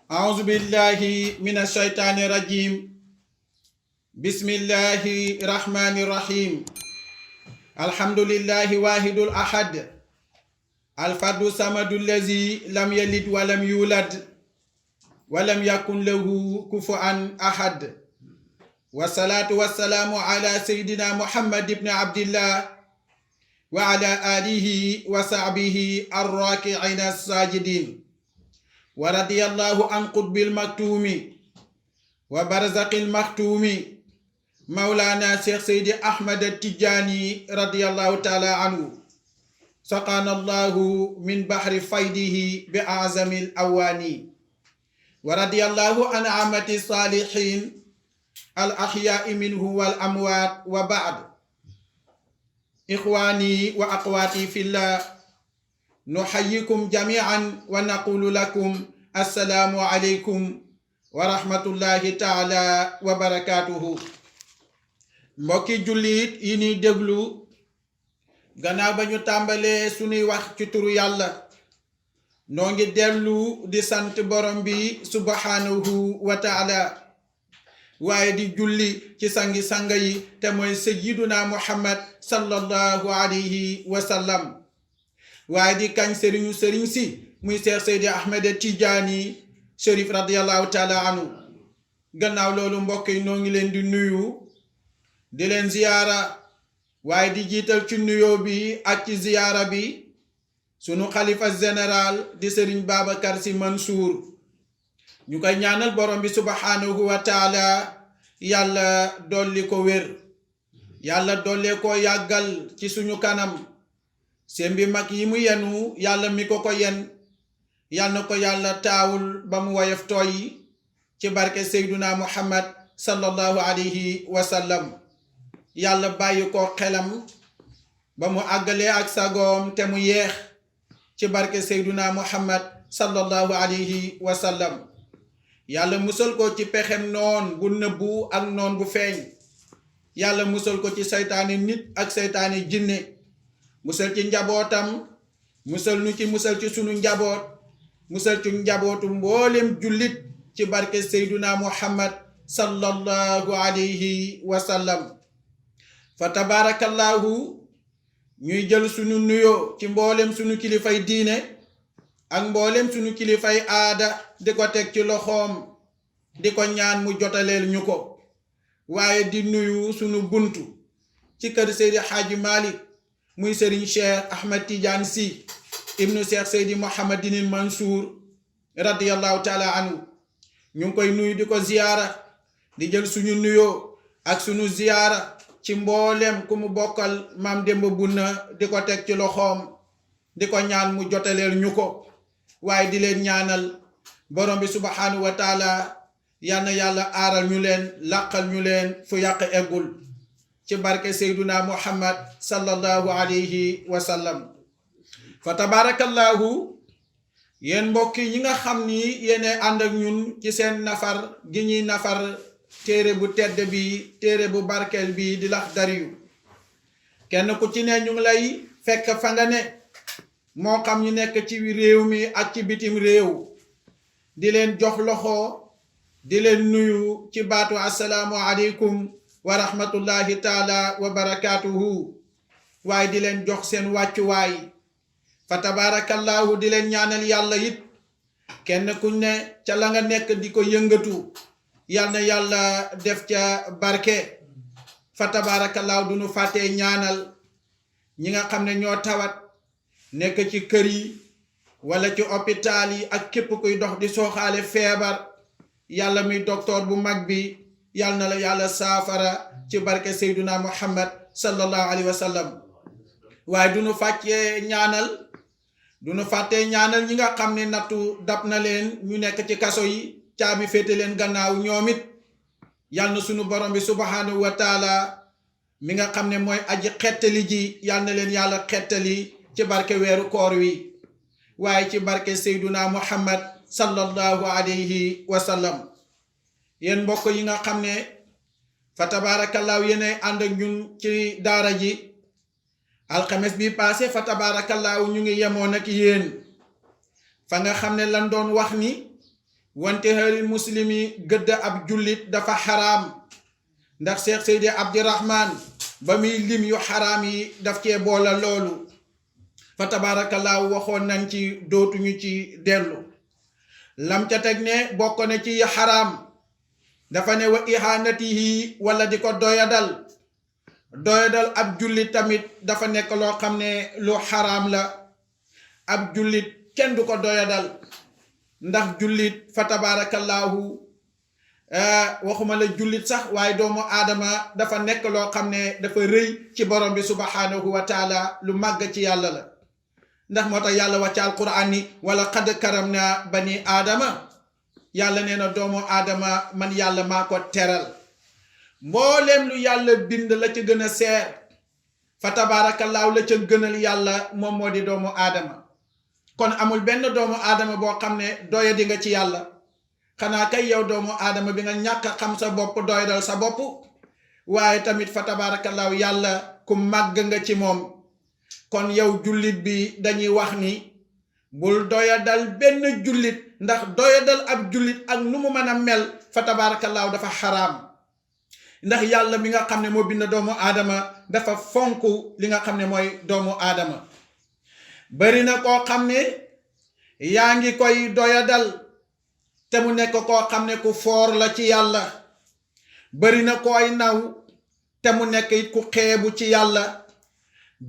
أعوذ بالله من الشيطان الرجيم. بسم الله الرحمن الرحيم. الحمد لله واحد الأحد الفرد الصمد الذي لم يلد ولم يولد ولم يكن له كفوا أحد. والصلاة والسلام على سيدنا محمد بن عبد الله وعلى آله وصحبه الراكعين الساجدين. ورضي الله عن قطب المكتوم وبرزق المختوم مولانا شيخ سيدي أحمد التجاني رضي الله تعالى عنه. سقانا الله من بحر فيضه بأعظم الأواني. ورضي الله عن عامة الصالحين الأحياء منه والأموات. وبعد، إخواني وأخواتي في الله، نحييكم جميعا ونقول لكم السلام عليكم ورحمة الله تعالى وبركاته. mbokki jullit yi ñuy déglu, gannaaw ba ñu tàmbalee suñuy wax ci turu yàlla, noo ngi dellu di sant borom bi subhanahu wa taala, waaye di julli ci sangi-sanga yi te mooy sayyiduna muhammad sallallahu alayhi wa sallam, waaye di kañ sëriñ si muy Seex Seydi Ahmed Tijaani Cherif radiyallahu taala anhu. gannaaw loolu mbokk yi noo ngi leen di nuyu, di leen ziyaara, waaye di jiital ci nuyoo bi ak ci ziyaara bi sunu xalifa général di sëriñ Babacar Sy Mansour. ñu koy ñaanal borom bi subhanahu wa taala yàlla dolli ko wér, yàlla dolli ko yàggal ci suñu kanam. seen bi mag yi mu yenu yàlla mi ko yen yàlla na ko yàlla taawul ba mu woyof tooy ci barke Seyduna Muhammad sallallahu alayhi wa sallam. yàlla bàyyi ko xelam ba mu àggalee ak sagoom te mu yeex ci barke Seyduna Muhammad sallallahu alayhi wa sallam. yàlla musal ko ci pexem noon bu nëbbu ak noon bu feeñ. yàlla musal ko ci seytaane nit ak seytaane jinne. musal ci njabootam, musal nu ci musal ci sunu njaboot, musal ci njabootu mboolem jullit ci barke Seyduna Muhammad sallallahu alayhi wa sallam. fa tabarakallahu, ñuy jël sunu nuyoo ci mboolem sunu kilifay diine ak mboolem sunu kilifay aada di ko teg ci loxoom, di ko ñaan mu jotaleel ñu ko. waaye di nuyu sunu buntu ci kër Seydi Hadji Malick muy Serigne Cheikh Ahmed Tidiane Sy ibnu Cheikh Seydi Mouhamadinil Mansour radiyallahu taala anhu. ñu ngi koy nuyu di ko ziyaara, di jël suñu nuyoo ak suñu ziyaara ci mboolem ku mu bokkal Maam Demba Bunna di ko teg ci loxoom, di ko ñaan mu jotaleel ñu ko. waaye di leen ñaanal borom bi subhanahu wa taala yal na yàlla aaral ñu leen, làqal ñu leen fu yàq eggul ci barke Seyduna Muhammad sallallahu alayhi wa sallam. fa tabarakallahu, yéen mbokk yi nga xam ni yéene ànd ak ñun ci seen nafar gi ñuy nafar téere bu tedd bi, téere bu barkeel bi di Laxdariyu. kenn ku ci ne ñu ngi lay fekk fa nga ne, moo xam ñu nekk ci réew mi ak ci bitim réew, di leen jox loxo, di leen nuyu ci baatu assalaamu aleykum wa rahmatullahi taala wa barakaatuhu. waaye di leen jox seen wàccuwaay. fa tabarakallahu, di leen ñaanal yàlla it kenn ku ne ca la nga nekk di ko yëngatu, yal na yàlla def ca barke. fa tabarakallahu, du ñu fàttee ñaanal ñi nga xam ne ñoo tawat nekk ci kër yi wala ci hôpital yi ak képp kuy dox di sooxaale feebar. yàlla muy docteur bu mag bi, yàlla na la yàlla saafara ci barke Seyduna Muhammad sallallahu alayhi wa sallam. waaye du ñu fàttee ñaanal ñi nga xam ne nattu dab na leen, ñu nekk ci kaso yi, caabi féete leen gannaaw. ñoom it yàlla na sunu borom bi subhanahu wa taala mi nga xam ne mooy aji xettali ji, yàlla na leen yàlla xettali ci barke weeru koor wi, waaye ci barke Seyduna Muhammad sallallahu alayhi wa sallam. yéen mbokk yi nga xam ne fa tabarakallahu yéenay ànd ak ñun ci daara ji, alxames bi passé fa tabaarakallaahu ñu ngi yemoon ak yéen fa nga xam ne lan doon wax ni wantihaaril muslimi gëdd ab jullit dafa xaraam ndax Cheikh Seydi Abdirahman ba muy lim yu xaraam yi daf cee boola loolu fa tabaarakallaahu waxoon nañ ci dootuñu ci dellu lam ca teg ne bokk na ci xaraam dafa ne wa ihanatihi wala di ko doyadal ab jullit tamit dafa nekk loo xam ne lu xaraam la ab jullit kenn du ko doyadal ndax jullit fa tabaarakallaahu waxuma la jullit sax waaye doomu aadama dafa nekk loo xam ne dafa rëy ci borom bi subhanahu wa taala lu màgg ci yàlla la ndax moo tax yàlla wax ci alquran ni wala qad karam na bani aadama yàlla nee na doomu aadama man yàlla maa ko teral mbooleem lu yàlla bind la ca gën a seer fa tabaarakallaahu la ca gënal yàlla moom moo di doomu aadama kon amul benn doomu aadama boo xam ne doya di nga ci yàlla xanaa kay yow doomu aadama bi nga ñàkk a xam sa bopp doyadal sa bopp waaye tamit fa tabaarakallaahu yàlla ku màgg nga ci moom kon yow jullit bi dañuy wax ni bul doyadal benn jullit ndax doyadal ab jullit ak nu mu mën a mel fa tabaarakallaahu dafa xaraam ndax yàlla mi nga xam ne moo bind doomu aadama dafa fonk li nga xam ne mooy doomu aadama bari na koo xam ne yaa ngi koy doyadal te mu nekk koo xam ne ku foor la ci yàlla bari na koy naw te mu nekk it ku xeebu ci yàlla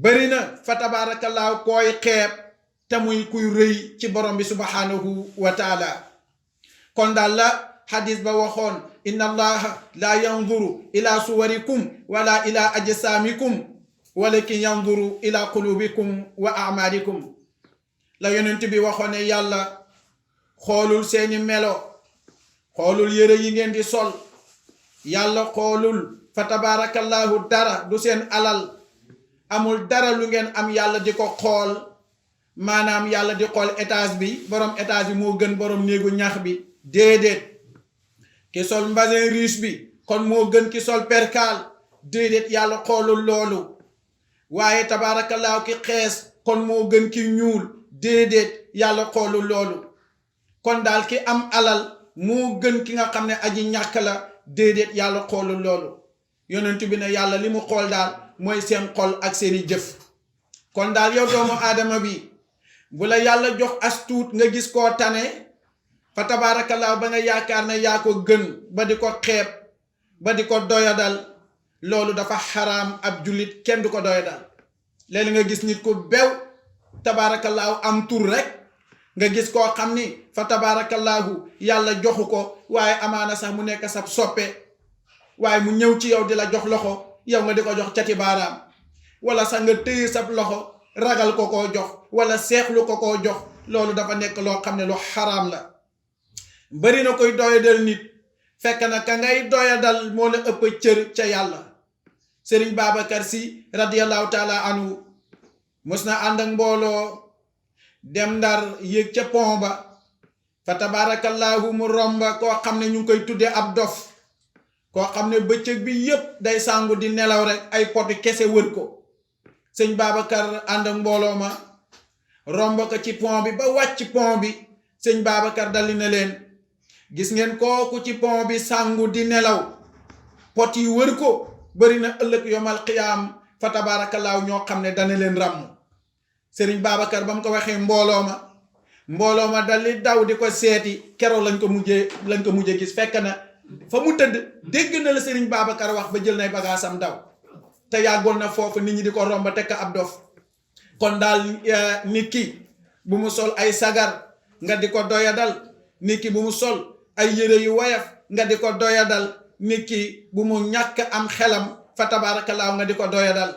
bari na fa tabaarakallaahu koy xeeb te muy kuy rëy ci borom bi subhanahu wa taala kon daal la xadis ba waxoon inna allaha la yanzuru ila suwarikum wala ila ajsaamikum walakin yanzuru ila qulubikum wa amalikum la yonent bi waxoon ne yàlla xoolul seeni melo xoolul yére yi ngeen di sol yàlla xoolul fa tabaarakallaahu dara du seen alal amul dara lu ngeen am yàlla di ko xool maanaam yàlla di xool étage bi borom étage bi moo gën borom néegu ñax bi déedéet ki sol mbasin riche bi kon moo gën ki sol perkaal déedéet yàlla xoolul loolu waaye tabaarakallaahu ki xees kon moo gën ki ñuul déedéet yàlla xoolul loolu kon daal ki am alal moo gën ki nga xam ne aji ñàkk la déedéet yàlla xoolul loolu yonent bi ne yàlla li mu xool daal mooy seen xol ak seeni jëf kon daal yow doomu aadama bi bu la yàlla jox as tuut nga gis koo tane fa tabaarakallaahu ba nga yaakaar ne yaa ko gën ba di ko xeeb ba di ko doyadal loolu dafa xaraam ab jullit kenn du ko doyadal léegi nga gis nit ku bew tabaarakallaahu am tur rek nga gis koo xam ni fa tabaarakallaahu yàlla joxu ko waaye amaana sax mu nekk sab soppe waaye mu ñëw ci yow di la jox loxo yow nga di ko jox cati baaraam wala sax nga téye sab loxo ragal ko koo jox wala seexlu ko koo jox loolu dafa nekk loo xam ne lu xaraam la bari na koy doyadal nit fekk na ka ngay doyadal moo la ëpp cër ca yàlla Sëriñ Babacar Si radiyallahu taala anhu mos na ànd ak mbooloo dem Ndar yéeg ca pont ba fa tabaarakallaahu mu romba koo xam ne ñu ngi koy tuddee ab dof koo xam ne bëccëg bi yépp day sangu di nelaw rek ay poti kese wër ko sëñ Babacar ànd ak mbooloo ma romba ko ci pont bi ba wàcc pont bi sëñ Babacar dali na leen gis ngeen kooku ci pont bi sangu di nelaw pot yi wër ko bari na ëllëg yomal xiyaam fa tabaarakallaahu ñoo xam ne dana leen ràmm sëriñ Babacar ba mu ko waxee mbooloo ma dali daw di ko seeti keroog lañ ko mujjee gis fekk na fa mu tëdd dégg na la sëriñ Babacar wax ba jël nay bagaasam daw te yàggoon na foofu nit ñi di ko romba tekk ab dof kon daal nit ki bu mu sol ay sagar nga di ko doyadal nit ki bu mu sol ay yére yu woyof nga di ko doyadal nit ki bu mu ñàkk am xelam fa tabaarakallaahu nga di ko doyadal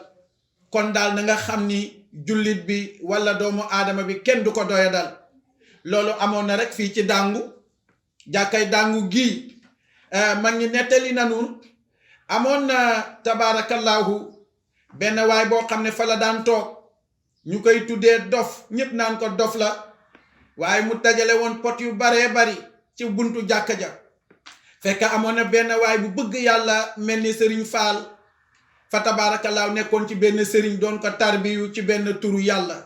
kon daal na nga xam ni jullit bi wala doomu aadama bi kenn du ko doyadal loolu amoon na rek fii ci dàngu jàkkay dàngu gii mag ñi nettali nanu amoon na tabaarakallaahu benn waay boo xam ne fa la daan toog ñu koy tuddee dof ñépp naan ko dof la waaye mu dajale woon pot yu baree bari ci buntu jàkka ja fekk amoon na benn waay bu bëgg yàlla mel ni sëriñ Faal fa tabaarakallaahu nekkoon ci benn sëriñ doon ko tarbiyu ci benn turu yàlla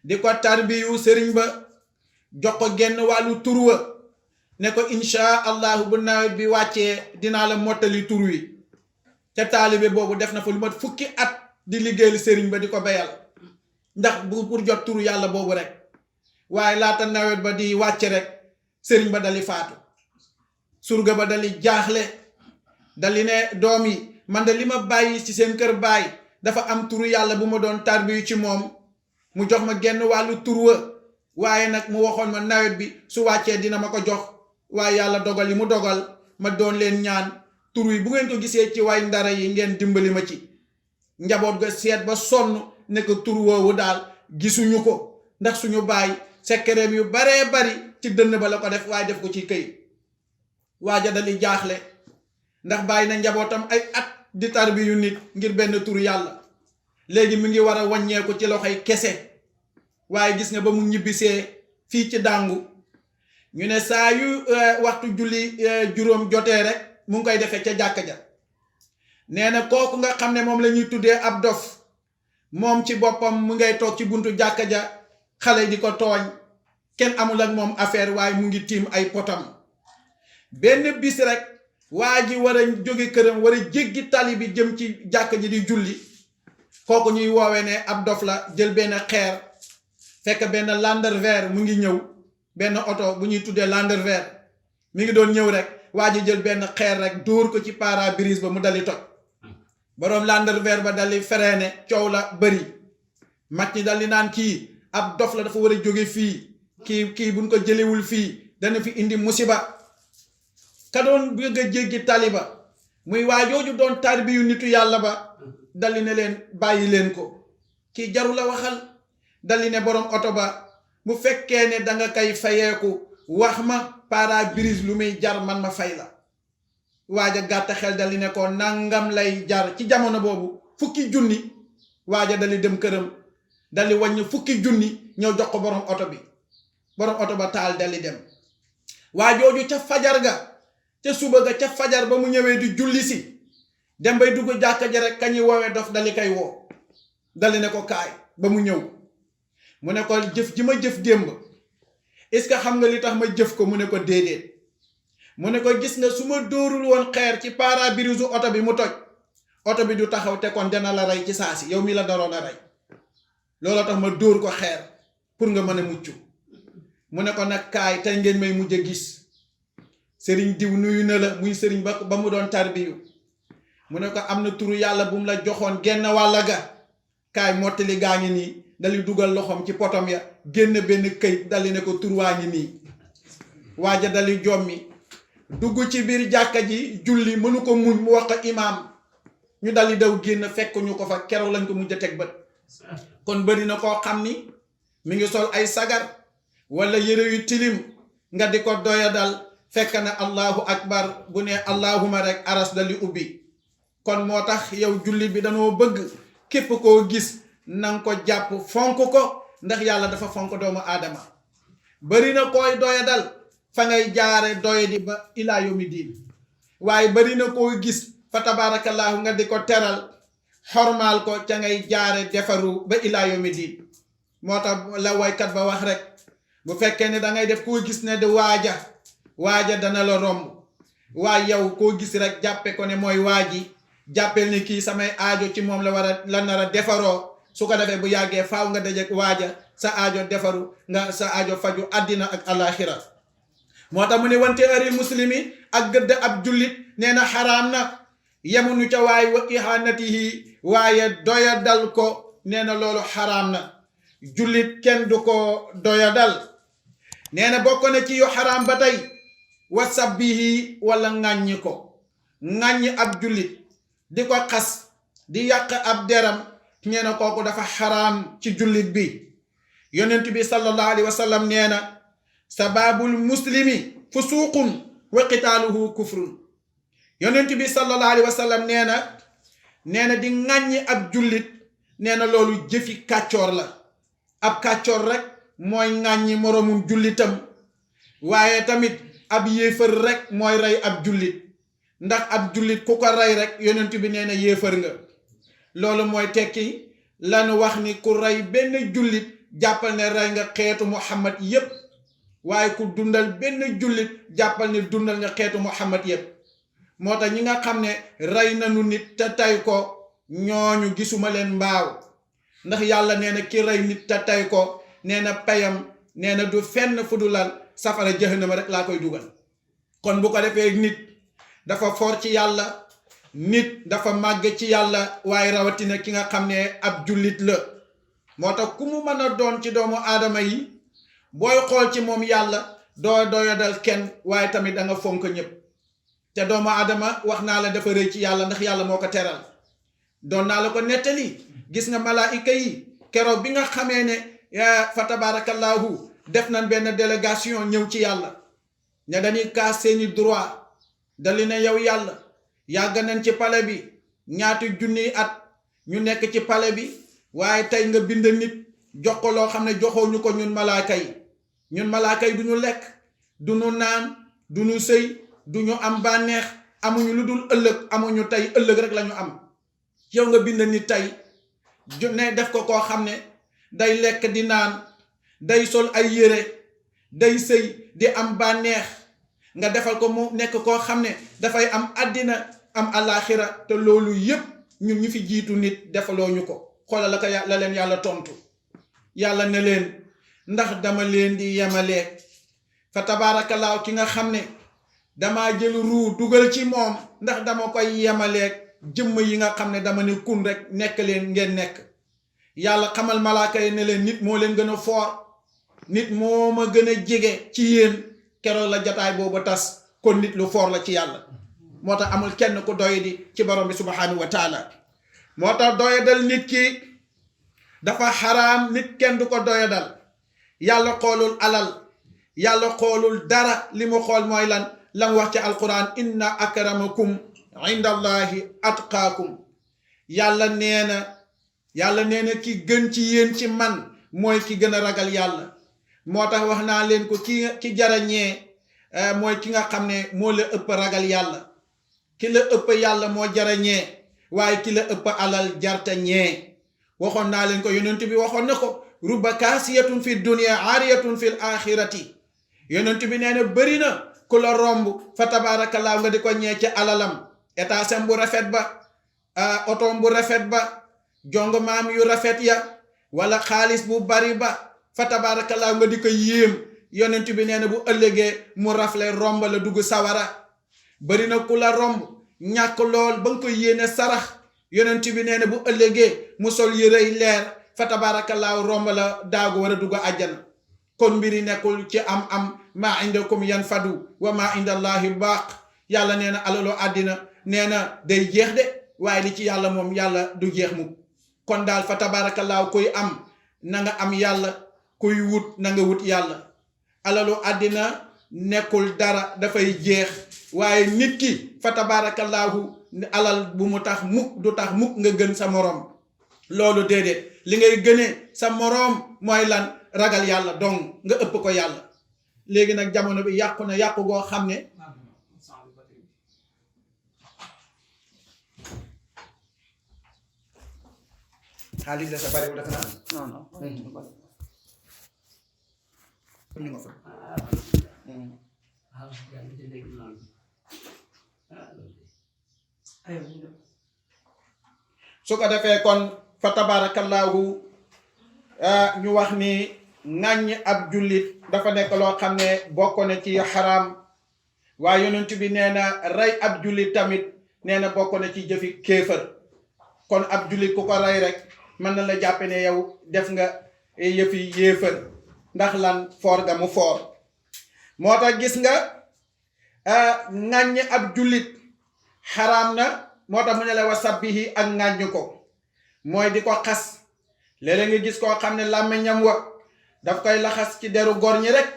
di ko tarbiyu sëriñ ba jox ko genn wàllu tur wa ne ko insha allahu bu nawet bi wàccee dinaa la mottali tur wi ca taalibe boobu def na fa lu mat fukki at di liggéeyal sëriñ ba di ko béyal ndax pour jot turu yàlla boobu rek waaye laata nawet ba di wàcce rek sëriñ ba dali faatu surga ba dali jaaxle dali ne doom yi man de li ma bàyyi ci seen kër baay dafa am turu yàlla bu ma doon tarbiyu ci moom mu jox ma genn wàllu tur wa waaye nag mu waxoon ma nawet bi su wàccee dina ma ko jox waaye yàlla dogal li mu dogal ma doon leen ñaan tur wi bu ngeen ko gisee ci way ndara yi ngeen dimbali ma ci njaboot ga seet ba sonn ne ko tur woowu daal gisuñu ko ndax suñu baay sekkereem yu baree bari ci dënn ba la ko def waaye def ko ci këy waaja dali jaaxle ndax bàyyi na njabootam ay at di tarbiyu nit ngir benn tur yàlla léegi mi ngi war a wàññeeku ci loxoy kese waaye gis nga ba mu ñibbisee fii ci dàngu ñu ne saa yu waxtu julli juróom jotee rek mu ngi koy defee ca jàkka ja nee na kooku nga xam ne moom la ñuy tuddee ab dof moom ci boppam mu ngay toog ci buntu jàkka ja xale di ko tooñ kenn amul ak moom affaire waaye mu ngi tiim ay potam benn bis rek waa ji war a jóge këram war a jéggi tali bi jëm ci jàkka ji di julli kooku ñuy woowe ne ab dof la jël benn xeer fekk benn Land-Rover mu ngi ñëw benn oto bu ñuy tuddee Land-Rover mi ngi doon ñëw rek waa ji jël benn xeer rek dóor ko ci pare-brise ba mu dali toj boroom Land-Rover ba dali freiné coow la bëri mag ñi dali naan kii ab dof la dafa war a jóge fii kii buñ ko jëlewul fii dana fi indi musiba ka doon bëgg a jéggi taliba muy waajooju doon tarbiyu nitu yàlla ba dali ne leen bàyyi leen ko kii jaru la waxal dali ne boroom oto ba bu fekkee ne danga kay fayeeku wax ma pare-brise lu muy jar man ma fay la waaja gàtt xel dali ne ko nangam lay jar ci jamono boobu 10,000 waaja dali dem këram dali wàññi 10,000 ñëw jox ko boroom oto bi boroom oto ba taal dali dem waajooju ca fajar ga ca suba ga ca fajar ba mu ñëwee di julli si dem bay dugg jàkka ja rek kañuy woowee dof dali kay woo dali ne ko kaay ba mu ñëw mu ne ko jëf ji ma jëf démb est-ce que xam nga li tax ma jëf ko mu ne ko déedéet mu ne ko gis nga su ma dóorul woon xeer ci pare-brise oto bi mu toj oto bi du taxaw te kon dana la rey ci saasi yow mi la daroon a rey looloo tax ma dóor ko xeer pour nga mën a mucc mu ne ko nag kaay tey ngeen may mujj a gis sëriñ diw nuyu na la muy sëriñ ba mu doon tarbiyu mu ne ko am na turu yàlla bu mu la joxoon genn wàlla ga kaay mottali gaa ngi nii dali dugal loxoom ci potom ya génn benn këyit dali ne ko tur waa ngi nii waaja dali jommi dugg ci biir jàkka ji julli mënu ko muñ mu wax ko imaam ñu dali daw génn fekk ñu ko fa keroog lañ ko mujj a teg bët kon bëri na koo xam ni mi ngi sol ay sagar wala yére yu tilim nga di ko doya dal fekk na allahu akbar bu ne allahuma rek aras dali ubbi kon moo tax yow julli bi danoo bëgg képp koo gis nanga ko jàpp fonk ko ndax yàlla dafa fonk doomu aadama bari na koy doya dal fa ngay jaare doya di ba ilaa yomi diin waaye bari na koo gis fa tabaarakallaahu nga di ko teral xormaal ko ca ngay jaare defaru ba ilaa yomi diin moo tax la waykat ba wax rek bu fekkee ne dangay def koo gis ne di waaja dana la romb waaye yow koo gis rek jàppe ko ne mooy waaji jàppel ni kii samay aajo ci moom la nar a defaroo su ko defee bu yàggee faaw nga dajek waaja sa aajo defaru nga sa aajo faju àddina ak alaxira moo tax mu ne wante aril muslimi ak gëdd ab jullit nee na xaraam na yemunu ca waay wa ihanatihi waaye doya dal ko nee na loolu xaraam na jullit kenn du ko doya dal nee na bokk na ci yu xaraam ba tey wa sabbihi wala ŋàññi ko ŋàññi ab jullit di ko xas di yàq ab deram nee na kooku dafa xaraam ci jullit bi yonent bi sallallahu alayhi wa sallam nee na sababul muslimi fusuqun wa qitaaluhu kufrun yonent bi sallallahu alayhi wa sallam nee na di ŋàññi ab jullit nee na loolu jëfi kàccoor la ab kàccoor rek mooy ŋàññi moroomum jullitam waaye tamit ab yéefar rek mooy rey ab jullit ndax ab jullit ku ko rey rek yonent bi nee na yéefar nga loolu mooy tekki lanu wax ni ku rey benn jullit jàppal ne rey nga xeetu Muhammad yépp waaye ku dundal benn jullit jàppal ni dundal nga xeetu Muhammad yépp moo tax ñi nga xam ne rey nañu nit te tay ko ñooñu gisuma leen mbaaw ndax yàlla nee na ki rey nit te tay ko nee na payam nee na du fenn fu du lal safara jahannama rek laa koy dugal kon bu ko defee nit dafa for ci yàlla nit dafa màgg ci yàlla waaye rawatina ki nga xam ne ab jullit la moo tax ku mu mën a doon ci doomu aadama yi booy xool ci moom yàlla doo doyadal kenn waaye tamit da nga fonk ñëpp te doomu aadama wax naa la dafa rëy ci yàlla ndax yàlla moo ko teral doon naa la ko nettali gis nga malaayika yi keroog bi nga xamee ne fa tabarakallahu def nañ benn délégation ñëw ci yàlla ne dañuy kaas seeni droit dali ne yow yàlla yàgg nañ ci pale bi ñaati junniy at ñu nekk ci pale bi waaye tey nga bind nit jox ko loo xam ne joxoo ñu ko ñun malaaka yi du ñu lekk du ñu naan du ñu sëy du ñu am bànneex amuñu lu dul ëllëg amuñu tey ëllëg rek la ñu am yow nga bind nit tey ne def ko koo xam ne day lekk di naan day sol ay yére day sëy di am bànneex nga defal ko mu nekk koo xam ne dafay am àddina am alaaxira te loolu yépp ñun ñu fi jiitu nit defaloo ñu ko xoolal la leen yàlla tontu yàlla ne leen ndax dama leen di yemaleeg fa tabaarakallaahu ki nga xam ne dama jël ruu dugal ci moom ndax dama koy yemaleeg jëmm yi nga xam ne dama ne kun rek nekk leen ngeen nekk yàlla xamal malaaka yi ne leen nit moo leen gën a foor nit moo ma gën a jege ci yéen keroog la jataay boobu tas kon nit lu foor la ci yàlla moo tax amul kenn ku doy di ci borom bi subhanahu wa taala moo tax doyadal nit ki dafa xaraam nit kenn du ko doyadal yàlla xoolul alal yàlla xoolul dara li mu xool mooy lan lam wax ci alquran inna akramakum indallahi atqaakum yàlla nee na ki gën ci yéen ci man mooy ki gën a ragal yàlla moo tax wax naa leen ko ki jarañee mooy ki nga xam ne moo la ëpp ragal yàlla ki la ëpp yàlla moo jarañee waaye ki la ëpp alal jarta ñee waxoon naa leen ko yonent bi waxoon na ko rubba kaasiyatun fi dunya aariyatun fil axirati yonent bi nee na bëri na ku la romb fa tabaarakallaa nga di ko ñee ci alalam étaasam bu rafet ba otoom bu rafet ba jong maam yu rafet ya wala xaalis bu bari ba fa tabaarakallaa nga di ko yéem yonent bi nee na bu ëllëgee mu rafle romb la dugg sawara bëri na ku la romb ñàkk lool ba nga koy yéene sarax yonent bi nee na bu ëllëgee mu sol yërey leer fa tabaarakallaa romb la daagu war a dugg àjjana kon mbiri nekkul ci am maa indakum yanfadu wa maa indallahi baaq yàlla nee na alalu àddina nee na day jeex de waaye li ci yàlla moom yàlla du jeex mu kon daal fa tabaarakallaa kuy am na nga am yàlla kuy wut na nga wut yàlla alalu àddina nekkul dara dafay jeex waaye nit ki fa tabaarakallaahu alal bu mu tax mukk du tax mukk nga gën sa moroom loolu déedéet li ngay gënee sa moroom mooy lan ragal yàlla donc nga ëpp ko yàlla léegi nag jamono bi yàqu na yàqu goo xam ne xaalis la sa bariwul dafa naan non su ko defee kon fa tabaarakallaahu ñu wax ni ŋàññ ab jullit dafa nekk loo xam ne bokk na ci xaraam waaye yonent bi nee na rey ab jullit tamit nee na bokk na ci jëfi kéefër kon ab jullit ku ko rey rek mën na la jàppe ne yow def nga yëfi yéefër ndax lan foor ga mu foor moo tax gis nga ŋàññ ab jullit xaraam na moo tax mu ne la wa sabbihi ak ŋàññ ko mooy di ko xas léeg-léeg nga gis koo xam ne làmmiñam wa daf koy laxas ci deru góor ñi rek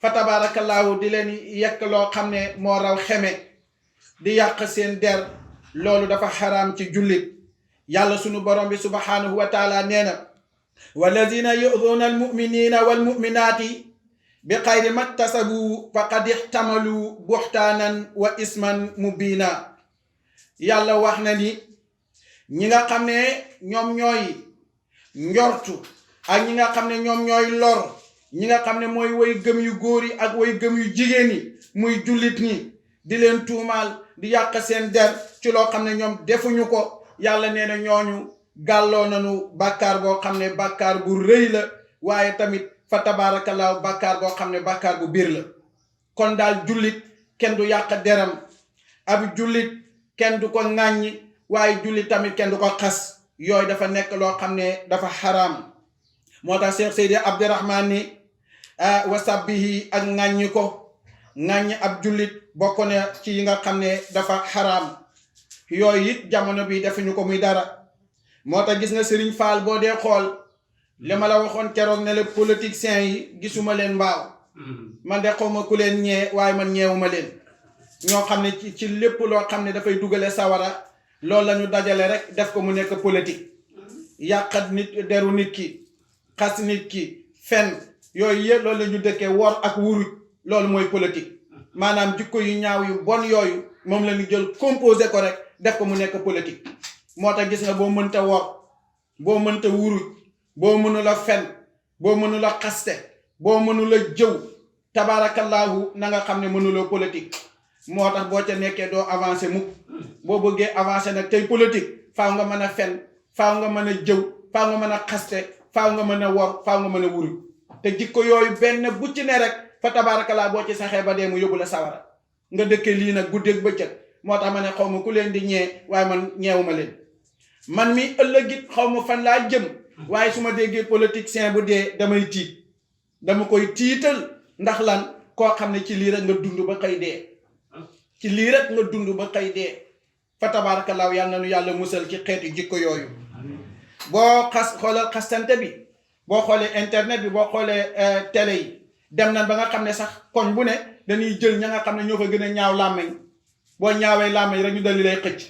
fa tabaarakallaahu di leen yekk loo xam ne moo raw xeme di yàq seen der loolu dafa xaraam ci jullit yàlla sunu borom bi subhanahu wa taala nee na walladina yu'duna almuminina walmuminaati bi xayri maktasabu faqad ixtamalu buxtaanan wa isman mubina yàlla wax na ni ñi nga xam ne ñoom ñooy njortu ak ñi nga xam ne ñoom ñooy lor ñi nga xam ne mooy way gëm yu góor yi ak way gëm yu jigéen yi muy jullit ñi di leen tuumaal di yàq seen der ci loo xam ne ñoom defuñu ko yàlla nee na ñooñu gàlloo nañu bàkkaar boo xam ne bàkkaar bu rëy la waaye tamit fa tabaarakallaahu bàkkaar boo xam ne bàkkaar bu biir la kon daal jullit kenn du yàq deram ab jullit kenn du ko ŋàññi waaye jullit tamit kenn du ko xas yooyu dafa nekk loo xam ne dafa xaraam moo tax Cheikh Seydi Abdourahman ni wasabbihi ak ŋàññi ko ŋàññi ab jullit bokk na ci yi nga xam ne dafa xaraam yooyu it jamono bi defuñu ko muy dara moo tax gis nga Serigne Fall boo dee xool li ma la waxoon keroog ne la politiciens yi gisuma leen mbaaw man de xawma ku leen ñee waaye man ñeewuma leen ñoo xam ne ci lépp loo xam ne dafay dugale sawara loolu la ñu dajale rek def ko mu nekk politique yàqat nit deru nit ki xas nit ki fen yooyu yëpp loolu la ñu dëkkee wor ak wuruj loolu mooy politique maanaam jikko yu ñaaw yu bon yooyu moom la ñu jël composé ko rek def ko mu nekk politique moo tax gis nga boo mënta wor boo mënta wuruj boo mënula fen boo mënula xaste boo mënula jëw tabaarakallaahu na nga xam ne mënuloo politique moo tax boo ca nekkee doo avancé mukk boo bëggee avancé nag tey politique faaw nga mën a fen faaw nga mën a jëw faaw nga mën a xaste faaw nga mën a wor faaw nga mën a wuruj te jikko yooyu benn bu ci ne rek fa tabaarakallaahu boo ci saxee ba dee mu yóbbu la sawara nga dëkkee lii nag guddeeg bëccëg moo tax ma ne xaw ma ku leen di ñee waaye man ñeewuma leen man mi ëllëg it xaw ma fan laa jëm waaye su ma déggee politicien bu dee damay tiit dama koy tiital ndax lan koo xam ne ci lii rek nga dund ba xëy dee ci lii rek nga dund ba xëy dee fa tabaarakallaahu yàlla na nu yàlla musal ci xeetu jikko yooyu boo xoolal xastante bi boo xoolee internet bi boo xoolee télé yi dem nañ ba nga xam ne sax koñ bu ne dañuy jël ña nga xam ne ñoo fa gën a ñaaw làmmeñ boo ñaawee làmmeñ rek ñu dali lay xëcc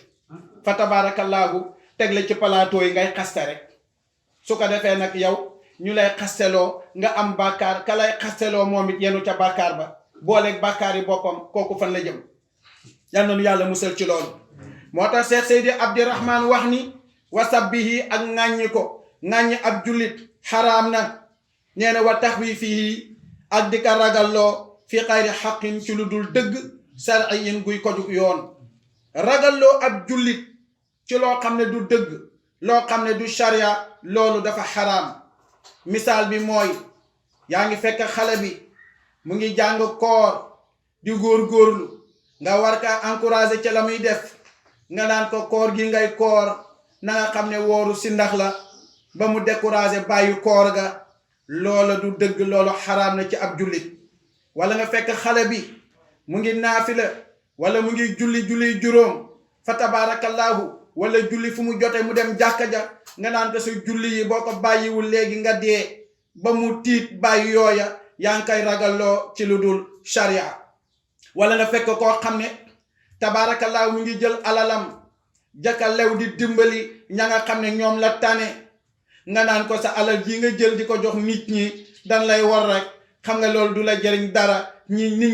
fa tabaarakallaahu teg la ci plateau yi ngay xaste rek su ko defee nag yow ñu lay xasteloo nga am bàkkaar ka lay xasteloo moom it yenu ca bàkkaar ba booleeg bàkkaar yi boppam kooku fan la jëm yal na nu yàlla musal ci loolu moo tax Cheikh Seydi Abdourahman wax ni wasabbihi ak ŋàññi ko ŋàññi ab jullit xaraam na nee na wa taxwiifihi ak di ka ragalloo fi xayri xaqin ci lu dul dëgg shar'iyyin guy ko jug yoon ragalloo ab jullit ci loo xam ne du dëgg loo xam ne du sharia loolu dafa xaraam misaal bi mooy yaa ngi fekk xale bi mu ngi jàng koor di góorgóorlu nga war ka encourager ca la muy def nga naan ko koor gi ngay koor na nga xam ne wooru si ndax la ba mu décourager bàyyi koor ga loola du dëgg loolu xaraam na ci ab jullit wala nga fekk xale bi mu ngi naafila wala mu ngi julli juróom fa tabaarakallaahu wala julli fu mu jote mu dem jàkka ja nga naan ko sa julli yi boo ko bàyyiwul léegi nga dee ba mu tiit bàyyi yooya yaa ngi koy ragalloo ci lu dul sharia wala nga fekk koo xam ne tabaarakallaahu mu ngi jël alalam jaka lew di dimbali ña nga xam ne ñoom la tane nga naan ko sa alal ji nga jël di ko jox nit ñi dan lay war rek xam nga loolu du la jëriñ dara nit ñi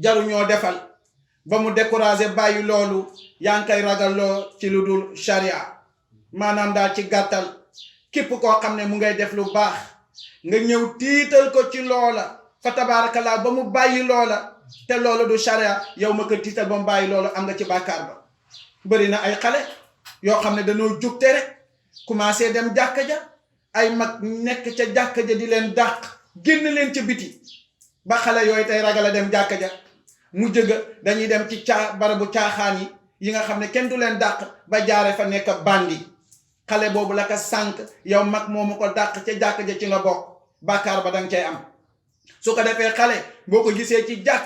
jaruñoo defal ba mu décourager bàyyi loolu yaa ngi koy ragalloo ci lu dul sharia maanaam daal ci gàttal képp koo xam ne mu ngay def lu baax nga ñëw tiital ko ci loola fa tabaarakallaa ba mu bàyyi loola te loolu du sharia yow ma ko tiital ba mu bàyyi loolu am nga ci bàkkaar ba bëri na ay xale yoo xam ne dañoo jugte rek commencé dem jàkka ja ay mag nekk ca jàkka ja di leen dàq génn leen ca biti ba xale yooyu tey ragal a dem jàkka ja mu jëga dañuy dem ci barabu caaxaan yi nga xam ne kenn du leen dàq ba jaare fa nekk bandi xale boobu la ko sànq yow mag moomu ko dàq ca jàkka ja ci nga bokk bàkkaar ba danga cay am su ko defee xale boo ko gisee ci jàkk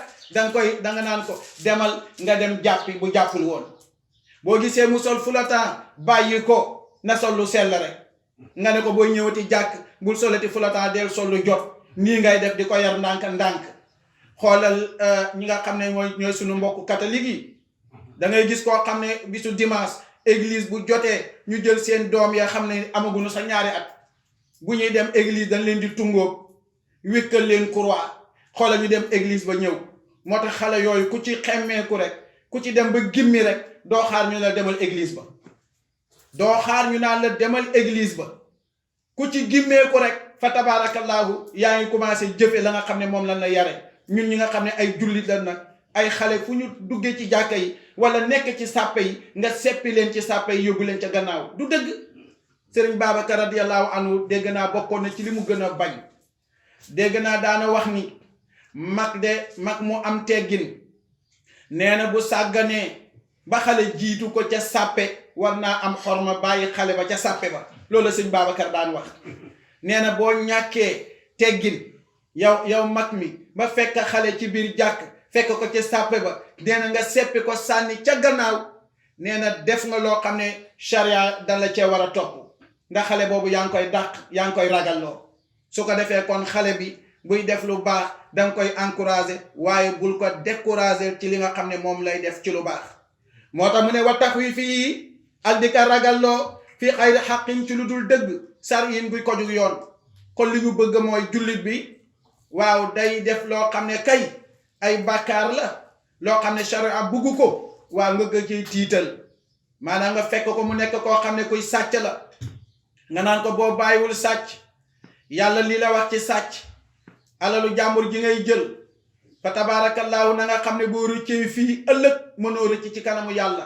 danga naan ko demal nga dem jàppi bu jàppul woon boo gisee mu sol fulatan bàyyi ko na sol lu sell rek nga ne ko booy ñëwati jàkk bul solati fulatan del sol lu jot nii ngay def di ko yar ndànk xoolal ñi nga xam ne ñooy sunu mbokk catholique yi da ngay gis koo xam ne bisu dimanche église bu jotee ñu jël seen doom ya xam ne amaguñu sa ñaari at bu ñuy dem église dañ leen di tungóob wékkal leen croix xoolal ñu dem église ba ñëw moo tax xale yooyu ku ci xemmeeku rek ku ci dem ba gimmi rek doo xaar ñu la demal église ba doo xaar ñu naan la demal église ba ku ci gimmeeku rek fa tabarakallahu yaa ngi commencé jëfe la nga xam ne moom lan la yare ñun ñi nga xam ne ay jullit la nag ay xale fu ñu duggee ci jàkka yi wala nekk ci sàppe yi nga seppi leen ci sàppe yi yóbbu leen ca gannaaw du dëgg. Sëriñ Babacar radiyallahu anhu dégg naa bokkoon na ci li mu gën a bañ dégg naa daana wax ni mag mu am teggin nee na bu sàgganee ba xale jiitu ko ca sàppe war naa am xorma bàyyi xale ba ca sàppe ba loolu la sëñ Babacar daan wax nee na boo ñàkkee teggin yow mag mi ba fekk xale ci biir jàkk fekk ko ca sàppe ba nee na nga seppi ko sànni ca gannaaw nee na def nga loo xam ne charia da la cee war a topp nga xale boobu yaa ngi koy dàq yaa ngi koy ragalloo su ko defee kon xale bi buy def lu baax danga koy encourager waaye bul ko décourager ci li nga xam ne moom lay def ci lu baax moo tax mu ne wa tax wi fii ak di ka ragalloo fii xayri xaqin ci lu dul dëgg sar yin buy ko jug yoon kon li ñu bëgg mooy jullit bi waaw day def loo xam ne kay ay bàkkaar la loo xam ne charia bugg ko waaw nga ko ciy tiital maanaam nga fekk ko mu nekk koo xam ne kuy sàcc la nga naan ko boo bàyyiwul sàcc yàlla lii la wax ci sàcc alalu jàmbur ji ngay jël fa tabaarakallaahu na nga xam ne boo rëccee fii ëllëg mënoo rëcc ci kanamu yàlla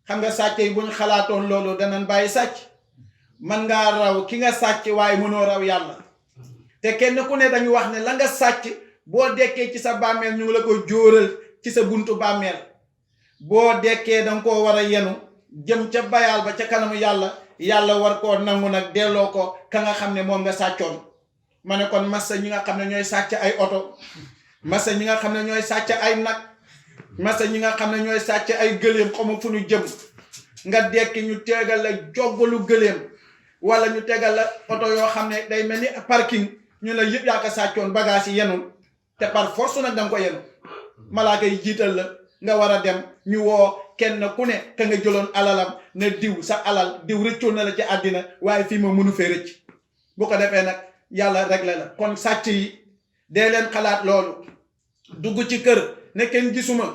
xam nga sàcc yi bu ñu xalaatoon loolu danañ bàyyi sàcc man ngaa raw ki nga sàcc waaye mënoo raw yàlla te kenn ku ne dañu wax ne la nga sàcc boo dekkee ci sa bàmmeel ñu ngi la ko jóoral ci sa buntu bàmmeel boo dekkee danga koo war a yenu jëm ca bayaal ba ca kanamu yàlla war koo nangu nag delloo ko ka nga xam ne moom nga sàccoon ma ne kon massa ñi nga xam ne ñooy sàcc ay oto massa ñi nga xam ne ñooy sàcc ay nag massa ñi nga xam ne ñooy sàcc ay gëléem xamu fu ñu jëm nga dekki ñu tegal la joggalu gëléem wala ñu tegal la oto yoo xam ne day mel ni parking ñu la yëpp yaa ko sàccoon bagage yi yenul te par force nag danga ko yenu malaaka yi jiital la nga war a dem ñu woo kenn ku ne ka nga jëloon alalam ne diw sa alal diw rëccoon na la ci àddina waaye fii ma mënu fee rëcc bu ko defee nag yàlla réglé la kon sàcc yi dee leen xalaat loolu dugg ci kër ne kenn gisuma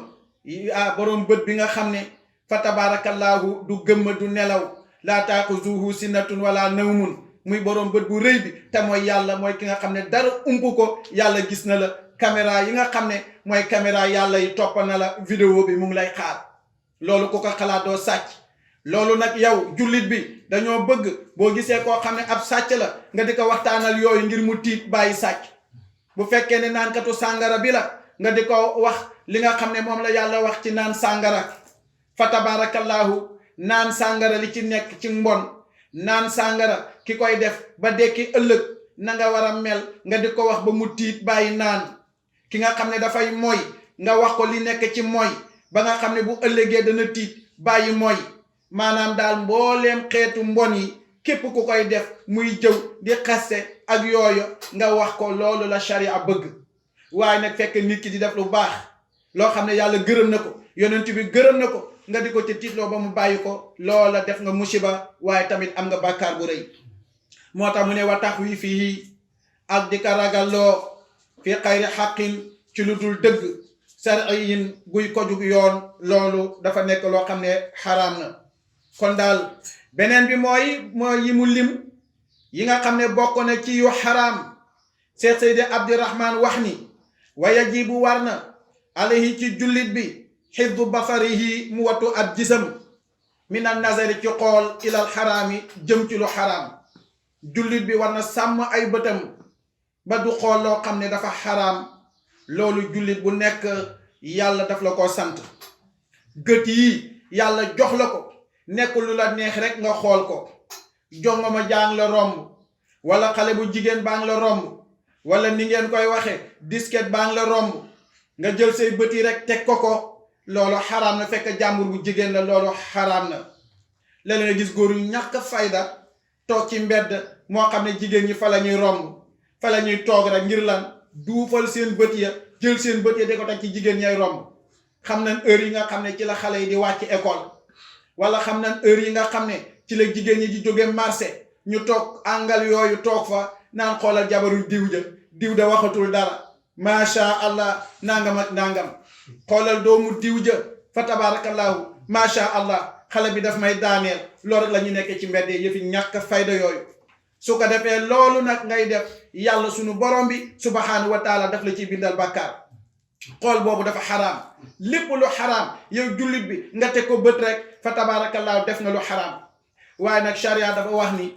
borom bët bi nga xam ne fa tabaarakallaahu du gëmma du nelaw laa taaxuzuuhu sinatun wala nawmun muy borom bët bu rëy bi te mooy yàlla mooy ki nga xam ne dara ump ko yàlla gis na la caméra yi nga xam ne mooy caméra yàlla yi topp na la vidéo bi mu ngi lay xaar loolu ku ko xalaat doo sàcc loolu nag yow jullit bi dañoo bëgg boo gisee koo xam ne ab sàcc la nga di ko waxtaanal yooyu ngir mu tiit bàyyi sàcc bu fekkee ne naankatu sàngara bi la nga di ko wax li nga xam ne moom la yàlla wax ci naan sàngara fa tabaarakallaahu naan sàngara li ci nekk ci mbon naan sàngara ki koy def ba dekki ëllëg na nga war a mel nga di ko wax ba mu tiit bàyyi naan ki nga xam ne dafay mooy nga wax ko li nekk ci mooy ba nga xam ne bu ëllëgee dana tiit bàyyi mooy maanaam daal mbooleem xeetu mbon yi képp ku koy def muy jëw di xaste ak yooyu nga wax ko loolu la sharia bëgg waaye nag fekk nit ki di def lu baax loo xam ne yàlla gërëm na ko yonent bi gërëm na ko nga di ko ci tiitloo ba mu bàyyi ko loola def nga musiba waaye tamit am nga bàkkaar bu rëy moo tax mu ne wa tax wi fii ak di ka ragalloo fi xayri xaqin ci lu dul dëgg sariyin guy ko jug yoon loolu dafa nekk loo xam ne xaraam na kon daal beneen bi mooy yi mu lim yi nga xam ne bokk na ci yu xaraam Seex Seydi Abdirahman wax ni wa yajibu war na alayhi ci jullit bi xifdu basarihi mu watu ab gisam min an nazari ci xool ilal xaraami jëm ci lu xaraam jullit bi war na sàmm ay bëtam ba du xool loo xam ne dafa xaraam loolu jullit bu nekk yàlla daf la ko sant gët yi yàlla jox la ko nekk lu la neex rek nga xool ko jongoma jàng la romb wala xale bu jigéen baa ngi la romb wala ni ngeen koy waxe disket baa ngi la romb nga jël say bët yi rek teg ko loolu xaraam na fekk jàmbur bu jigéen la loolu xaraam na léeg-léeg nga gis góor yu ñàkk fayda toog ci mbedd moo xam ne jigéen ñi fa la ñuy romb fa la ñuy toog rek ngir lan duufal seen bët ya jël seen bët ya di ko teg ci jigéen ñay romb xam nañ heure yi nga xam ne ci la xale yi di wàcc école wala xam nañ heure yi nga xam ne ci la jigéen ñi di jóge marché ñu toog àngal yooyu toog fa naan xoolal jabaru diw da waxatul dara macha allah nangam ak nangam xoolal doomu diw ja fa tabarakallahu macha allah xale bi daf may daaneel loolu la ñu nekkee ci mbedd yëfi ñàkk fayda yooyu su ko defee loolu nag ngay def yàlla sunu borom bi subhanahu wa taala daf la ciy bindal bàkkaar xool boobu dafa xaraam lépp lu xaraam yow jullit bi nga teg ko bët rek fa tabaarakallaahu def na lu xaraam waaye nag charia dafa wax ni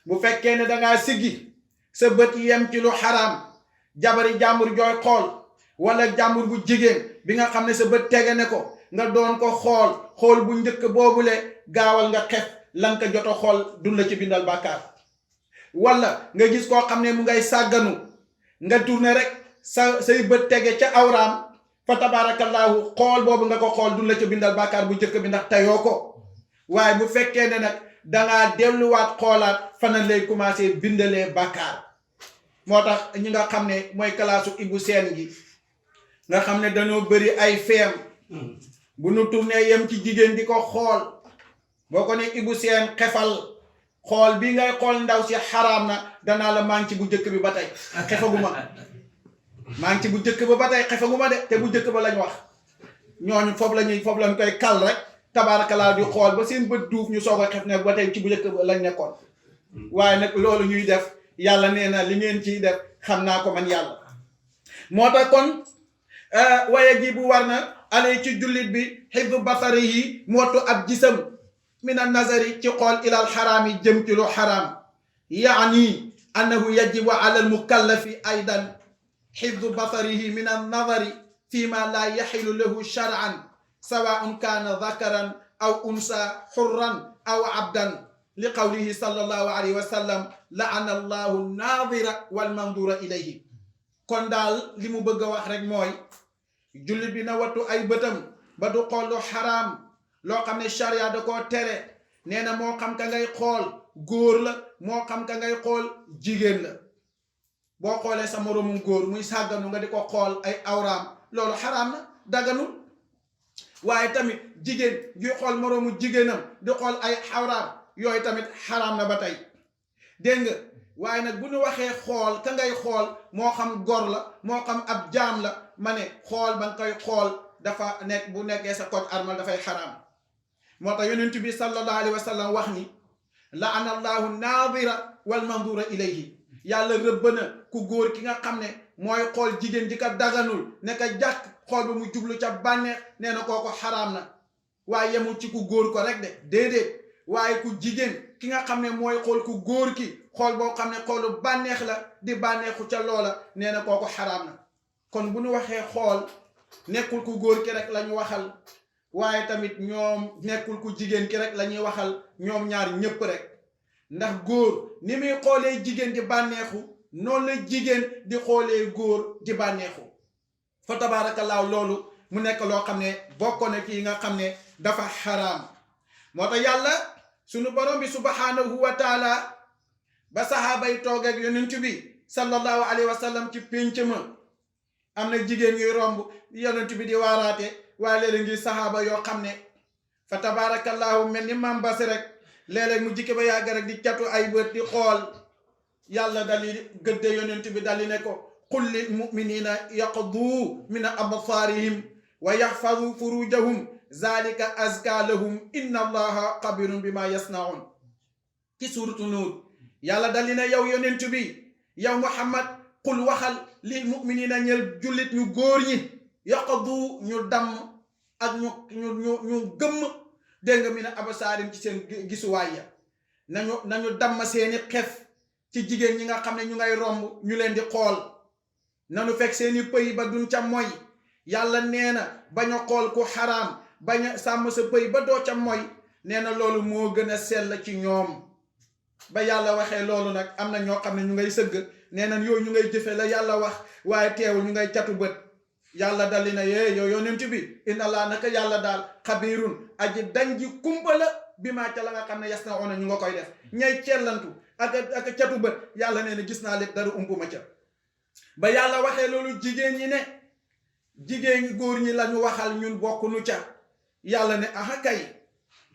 bu fekkee ne dangaa siggi sa bët yem ci lu xaraam jabari jàmbur jooy xool wala jàmbur bu jigéen bi nga xam ne sa bët tege ne ko nga doon ko xool bu njëkk boobule gaawal nga xef lan ko joto xool dun la ci bindal bàkkaar wala nga gis koo xam ne mu ngay sàgganu nga tourné rek say bët tege ca awraam fa tabaarakallaahu xool boobu nga ko xool dun la ci bindal bàkkaar bu njëkk bi ndax tayoo ko waaye bu fekkee ne nag dangaa delluwaat xoolaat fana lay commencé bindalee bàkkaar moo tax ñi nga xam ne mooy kalaasu Ibou Sène gi nga xam ne dañoo bëri ay feem bu nu tourné yem ci jigéen di ko xool boo ko ne Ibou Sène xefal xool bi ngay xool ndaw si xaraam na danaa la maa ngi ci bu njëkk bi ba tey xefaguma maa ngi ci bu njëkk ba tey xefaguma de te bu njëkk ba lañ wax ñooñu foofu lañ koy kal rek tabaarakallaa di xool ba seen bët duuf ñu soog a xef ne ba tey ci bu njëkk ba lañ nekkoon waaye nag loolu ñuy def yàlla nee na li ngeen ciy def xam naa ko man yàlla moo tax kon waaye ji bu war na alay ci jullit bi xifdu basari yi mootu ab gisam min an nazari ci xool ilal xaraam yi jëm ci lu xaraam yaani annahu yajibu ala al mukallafi aydan xifdu basarihi min an nazari fi ma la yaxilu lahu shar'an sawaun kaana dakaran aw unsa xurran aw abdan li qawlihi sallallahu alayhi wa sallam laana allahu naadira wal mandura ilayhi kon daal li mu bëgg a wax rek mooy jullit bi na wattu ay bëtam ba du xool lu xaraam loo xam ne charia da koo tere nee na moo xam ka ngay xool góor la moo xam ka ngay xool jigéen la boo xoolee sa moroomum góor muy sàgganu nga di ko xool ay awraam loolu xaraam na daganul waaye tamit jigéen juy xool moroomu jigéenam di xool ay awraam yooyu tamit xaraam na ba tey dégg nga waaye nag bu ñu waxee xool ka ngay xool moo xam gor la moo xam ab jaam la ma ne xool ba nga koy xool dafa nekk bu nekkee sa koc armal dafay xaraam moo tax yonent bi sallallahu alayhi wa sallam wax ni laana allahu naadira wal mandura ilayhi yàlla rëbb na ku góor ki nga xam ne mooy xool jigéen ji ka daganul ne ka jàkk xool ba mu jublu ca bànneex nee na kooko xaraam na waaye yemul ci ku góor ko rek de déedéet waaye ku jigéen ki nga xam ne mooy xool ku góor ki xool boo xam ne xoolu bànneex la di bànneexu ca loola nee na kooko xaraam na kon bu ñu waxee xool nekkul ku góor ki rek la ñu waxal waaye tamit ñoom nekkul ku jigéen ki rek la ñuy waxal ñoom ñaar ñëpp rek ndax góor ni muy xoolee jigéen di bànneexu noonu la jigéen di xoolee góor di bànneexu fa tabaarakallaahu loolu mu nekk loo xam ne bokk na ci nga xam ne dafa xaraam moo tax yàlla sunu borom bi subhanahu wa taala ba saxaaba yi toog ak yonent bi sallallahu alayhi wa sallam ci pénc ma am na jigéen ñuy romb yonent bi di waaraate waaye léeg-léeg ngi saxaaba yoo xam ne fa tabaarakallaahu mel ni maam basi rek léeg-léeg mu jikke ba yàgg rek di catu ay bët di xool yàlla dali gëdde yonent bi dali ne ko qul lil muminina yaqdu min absaarihim wa yaxfadu furujahum zalika azka lahum inna allaha xabirun bima yasnaun ci suuratu nuur yàlla dali ne yow yonent bi yow muhammad qul waxal lil muminina ñel jullit ñu góor ñi yaqdu ñu damm ak ñu gëmm dégg nga mi ne abasaarim ci seen gisuwaay ya nañu damm seeni xef ci jigéen ñi nga xam ne ñu ngay romb ñu leen di xool nanu fekk seeni pëy ba duñ ca moy yàlla nee na bañ a xool ku xaraam bañ a sàmm sa pëy ba doo ca moy nee na loolu moo gën a sell ci ñoom ba yàlla waxee loolu nag am na ñoo xam ne ñu ngay sëgg nee na yooyu ñu ngay jëfe la yàlla wax waaye teewul ñu ngay catu bët yàlla dali na yee yow yonent bi inna laa naka yàlla daal xabiirun aji dañ ji kumpa la bi maa ca la nga xam ne yas na ona ñu nga koy def ñay cellantu ak catu bët yàlla nee na gis naa lépp dara umpuma ca ba yàlla waxee loolu jigéen ñi ne jigéen góor ñi lañu waxal ñun bokkunu ca yàlla ne aha kay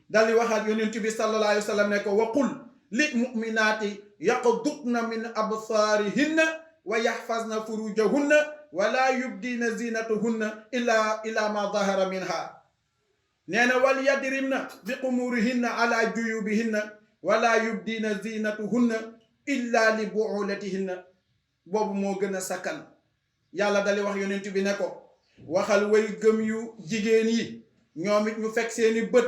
dal di waxaat yonent bi sallallahu alayhi wa sallam ne ko waqul li muminaati yaqdudna min absaarihinna wa yaxfazna furujahunna wala yubdina zinatuhunna illa ma dahara minha nee na wal yadrimna bi qumurihinna ala juyubihinna wala yubdina zinatuhunna illa li buulatihinna boobu moo gën a sakkan. yàlla dali wax yonent bi ne ko waxal way gëm yu jigéen yi ñoom it ñu fekk seeni bët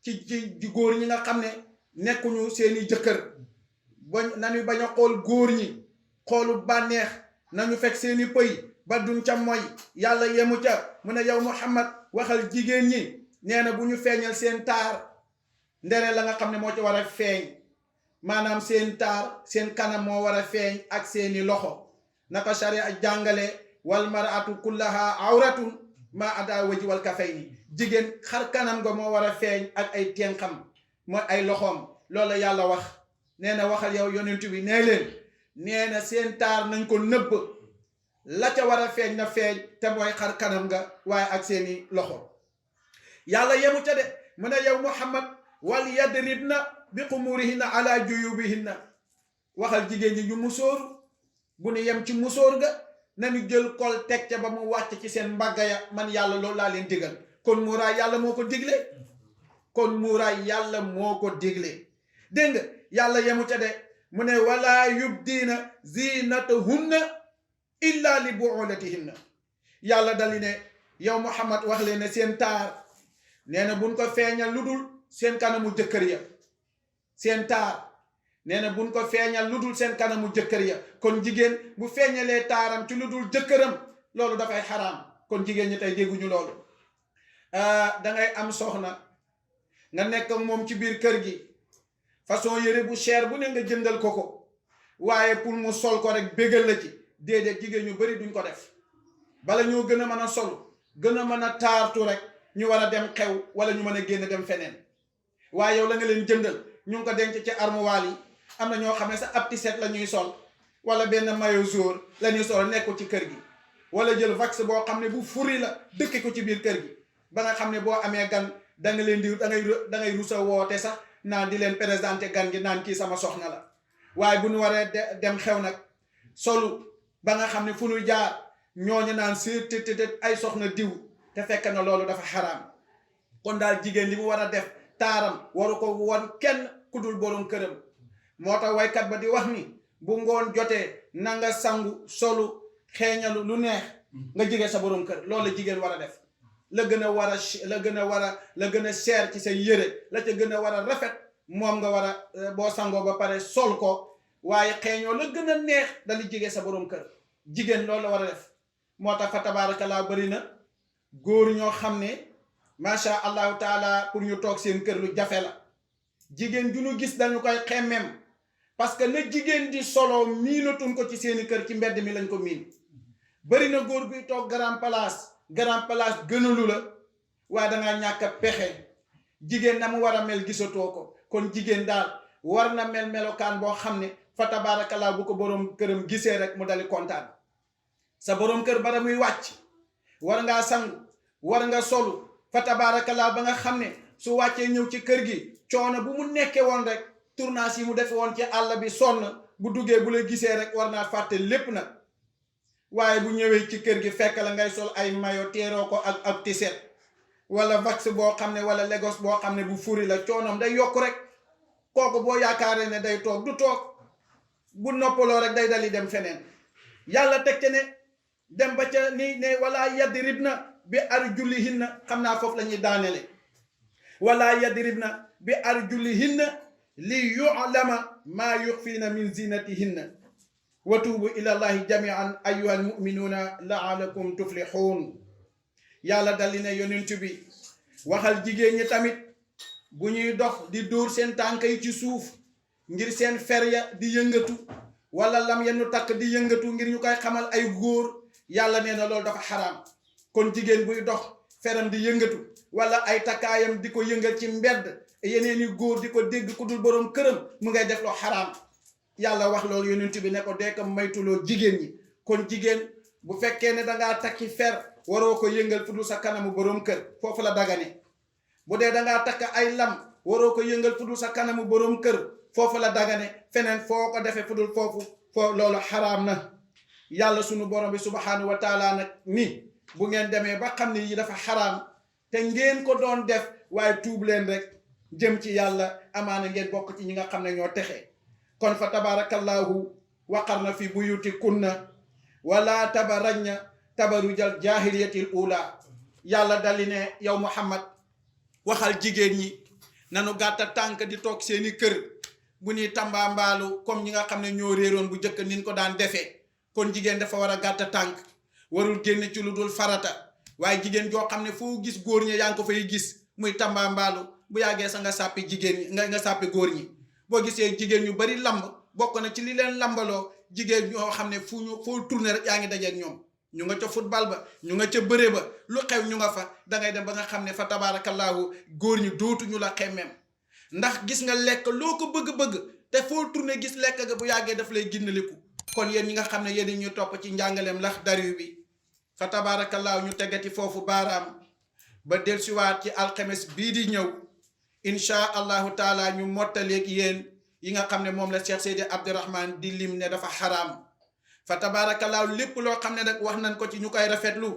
ci góor ñi nga xam ne nekkuñu seeni jëkkër nañu bañ a xool góor ñi xoolu bànneex, nañu fekk seeni pëy ba duñ ca moy. yàlla yemu ca mu ne yow Muhammad waxal jigéen ñi nee na bu ñu feeñal seen taar ndere la nga xam ne moo ci war a feeñ, maanaam seen taar seen kanam moo war a feeñ ak seeni loxo. naka sharia jàngale wal mar'atu kullaha awratun ma ada waji wal kafayni, jigéen xar kanam nga moo war a feeñ ak ay tenxam mooy ay loxoom. loolu yàlla wax nee na waxal yow yonent bi nee leen nee na seen taar nañ ko nëbb, la ca war a feeñ na feeñ te mooy xar kanam nga waaye ak seeni loxo. yàlla yemu ca de mu ne yow Muhammad wal yadribna bi xumurihinna ala juyubihinna, waxal jigéen ñi ñu musóoru. bu nu yem ci musóor ga nañu jël kol teg ca ba mu wàcc ci seen mbagga ya. man yàlla loolu laa leen digal. kon muuraay yàlla moo ko digle, kon muuraay yàlla moo ko digle. dégg nga yàlla yemu ca de mu ne wala yubdiina zinatahunna illa li buulatihinna. yàlla dali ne yow Muhammad wax leen ne seen taar nee na buñ ko feeñal lu dul seen kanamu jëkkër ya. seen taar nee na buñ ko feeñal lu dul seen kanamu jëkkër ya. kon jigéen bu feeñalee taaram ci lu dul jëkkëram loolu dafay xaraam. kon jigéen ñi tey dégguñu loolu. dangay am soxna nga nekk moom ci biir kër gi, façon yére bu cher bu ne nga jëndal ko waaye pour mu sol ko rek bégal la ci. déedéet, jigéen ñu bari duñ ko def. bala ñoo gën a mën a sol gën a mën a taartu rek ñu war a dem xew wala ñu mën a génn dem feneen. waaye yow la nga leen jëndal ñu ngi ko denc ci armoire yi. am na ñoo xam ne sax ab tiset la ñuy sol wala benn maillot jaune la ñuy sol nekku ci kër gi, wala jël vax boo xam ne bu furi la dëkk ko ci biir kër gi ba nga xam ne boo amee gan da nga leen di da ngay rusa woote sax naan di leen présenté gan gi naan kii sama soxna la. waaye bu ñu waree dem xew nag solu ba nga xam ne fu ñu jaar ñooñu naan si tëtëtët ay soxna diw, te fekk na loolu dafa xaraam. kon daal jigéen li mu war a def taaram waru ko won kenn ku dul borom këram. moo tax waykat ba di wax ni bu ngoon jotee na nga sangu solu xeeñalu lu neex nga jige sa borom kër. loolu la jigéen war a def. la gën a cher ci sa yére, la ca gën a war a rafet moom nga war a boo sangoo ba pare sol ko, waaye xeeñoo la gën a neex dali jige sa borom kër. jigéen loolu la war a def. moo tax fa tabaarakallaa bari na góor ñoo xam ne macha allahu taala pour ñu toog seen kër lu jafe la. jigéen ju ñu gis dañu koy xemmem parce que na jigéen di solo miinatuñ ko ci seeni kër, ci mbedd mi lañ ko miin. bari na góor guy toog grand place gënalu la waaye dangaa ñàkk a pexe. jigéen na mu war a mel gisatoo ko. kon jigéen daal war na mel melokaan boo xam ne fa tabaarakallaa bu ko borom këram gisee rek mu dali kontaan. sa borom kër bara muy wàcc war ngaa sangu, war nga solu fa tabaarakallaa ba nga xam ne su wàccee ñëw ci kër gi coono bu mu nekkee woon rek, tournage yi mu defe woon ci àll bi sonn, bu duggee bu la gisee rek war naa fàtte lépp nag. waaye bu ñëwee ci kër gi fekk la ngay sol ay mayo teeroo ko ak tiset wala vax boo xam ne wala Lagos boo xam ne bu furi la, coonoom day yokk rek. kooku boo yaakaaree ne day toog du toog, bu noppaloo rek day dali dem feneen. yàlla teg ca ne dem ba ca ni ne wala yadribna bi arjulihinna, xam naa foofu la ñuy daanele. wala yadribna bi arjulihinna li yu'lama ma yukhfina min zinatihinna wa tuubu ila allahi jami'an ayyuha almu'minuna la'allakum tuflihun. yàlla dalli ne yonent bi waxal jigéen ñi tamit bu ñuy dox di dóor seen tànk yi ci suuf ngir seen fer ya di yëngatu, wala lam yenn takk di yëngatu ngir ñu koy xamal ay góor. yàlla nee na loolu dafa xaraam. kon jigéen buy dox feram di yëngatu wala ay takkaayam di ko yëngal ci mbedd, yeneeni góor di ko dégg ku dul borom këram, mu ngay def loo xaraam. yàlla wax loolu yonent bi ne ko dee ko maytuloo jigéen ñi. kon jigéen bu fekkee ne dangaa takki fer waroo ko yëngal fu dul sa kanamu borom kër, foofu la dagane. bu dee dangaa takk ay lam waroo ko yëngal fu dul sa kanamu borom kër, foofu la dagane. feneen foo ko defee fu dul foofu loolu xaraam na. yàlla sunu borom bi subhanahu wa taala nag ni bu ngeen demee ba xam ne yi dafa xaraam te ngeen ko doon def, waaye tuub leen rek jëm ci yàlla, amaana ngeen bokk ci ñi nga xam ne ñoo texee. kon fa tabarakallahu waqarna fi buyutikunna wala tabarajna tabarujal jahiliyatil ula yàlla dali ne yow Muhammad waxal jigéen ñi nanu gàtta tànk di toog seeni kër bu ñuy tambaambaalu comme ñi nga xam ne ñoo réeroon bu njëkk nin ko daan defee kon jigéen dafa war a gàtta tànk warul génn ci lu dul farata waaye jigéen joo xam ne foo gis góor ñi yaa ngi ko fay gis muy tambaambaalu bu yàggee sa nga sàppi jigéen ñi nga sàppi góor ñi boo gisee jigéen ñu bari lamb bokk na ci li leen lambaloo jigéen ñoo xam ne foo tourné rek yaa ngi dajeeg ñoom ñu nga ca football ba ñu nga ca bëre ba lu xew ñu nga fa dangay dem ba nga xam ne fa tabaarakallaahu góor ñi dootuñu la xemmeem ndax gis nga lekk loo ko bëgg-bëgg te foo tourné gis lekk ga bu yàggee daf lay ginnaliku kon yéen ñi nga xam ne yéen ñu topp ci njàngaleem Laxdari bi fa tabaarakallaahu ñu tegati foofu baaraam ba dellusiwaat ci alxames bii di ñëw inchaa allahu taala ñu mottaleeg yéen yi nga xam ne moom la Cheikh Seydi Abdourahmane di lim ne dafa xaraam fa tabaarakallaahu lépp loo xam ne nag wax nañ ko ci ñu koy rafetlu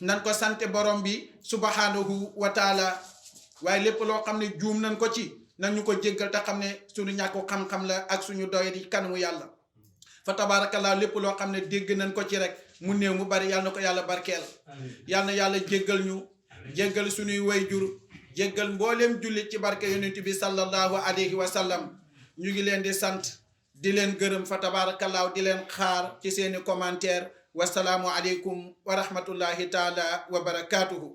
nan ko sante borom bi subhanahu wa taala waaye lépp loo xam ne juum nañ ko ci nan ñu ko jéggal te xam ne suñu ñàkku xam-xam la ak suñu doy di kanamu yàlla fa tabaarakallaahu lépp loo xam ne dégg nañ ko ci rek mu néew mu bari yàlla na ko yàlla barkeel yàlla na yàlla jéggal ñu jéggal suñuy wayjur jéggal mbooleem jullit ci barke yonent bi sallallahu alayhi wa sallam ñu ngi leen di sant di leen gërëm fa tabaarakallaahu di leen xaar ci seeni commentaire wasalaamu aleykum wa rahmatullahi taala wa barakaatuhu